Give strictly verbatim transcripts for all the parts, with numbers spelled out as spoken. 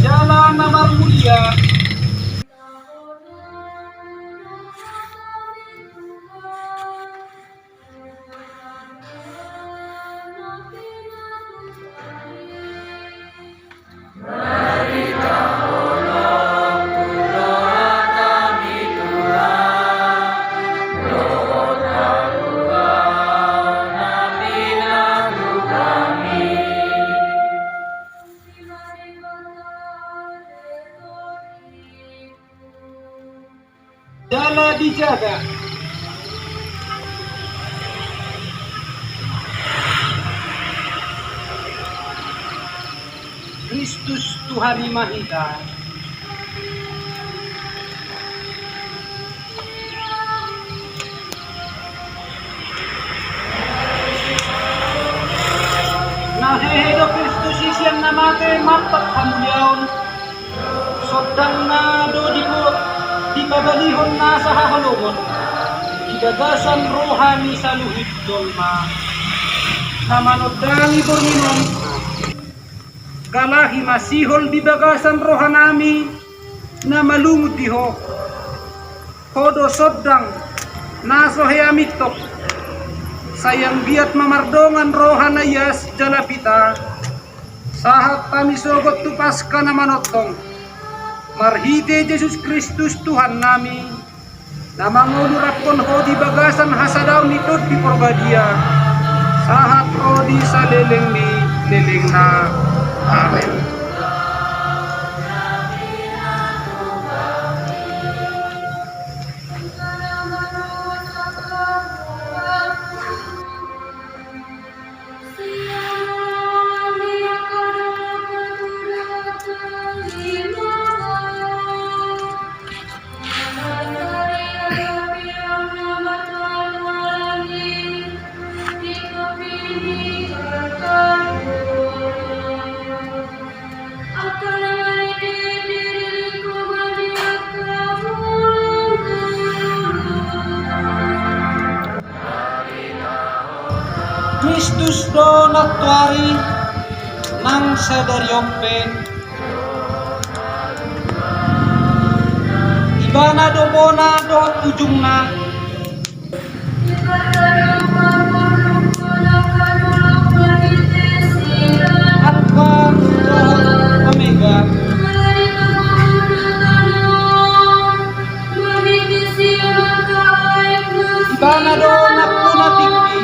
Jala na marmulia. Jala dijaga. Kristus Tuhan i ma hita. Na hehe do Kristus i sian na mate marhite hamuliaon. Sondangna do dipo-, dipabalihon nasa haholomon di bagasan roha ni saluhut jolma na manondangi borngin on. Galahi ma sihol di bagasan rohanami na malungun di Ho. Ho do sondang na so hea mintop. Sai anggiat ma mardongan roha na ias jala pita, sahat hami sogot tu Paska na manongtong, marhite Jesus Kristus Tuhannami, na mangolu rap dohot Ho di bagasan hasadaon ni Tondi Porbadia, sahat ro di saleleng ni lelengna. Amen. Kristus do nantoari nang sadari on pe. Ibana do bona dohot ujungna. Alfa dohot Omega. Ibana do nampuna tingki.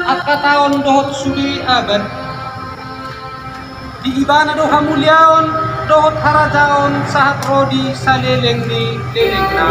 Angka taon dohot sude abad. Di Ibana do hamuliaon dohot harajaon sahat ro di saleleng ni lelengna.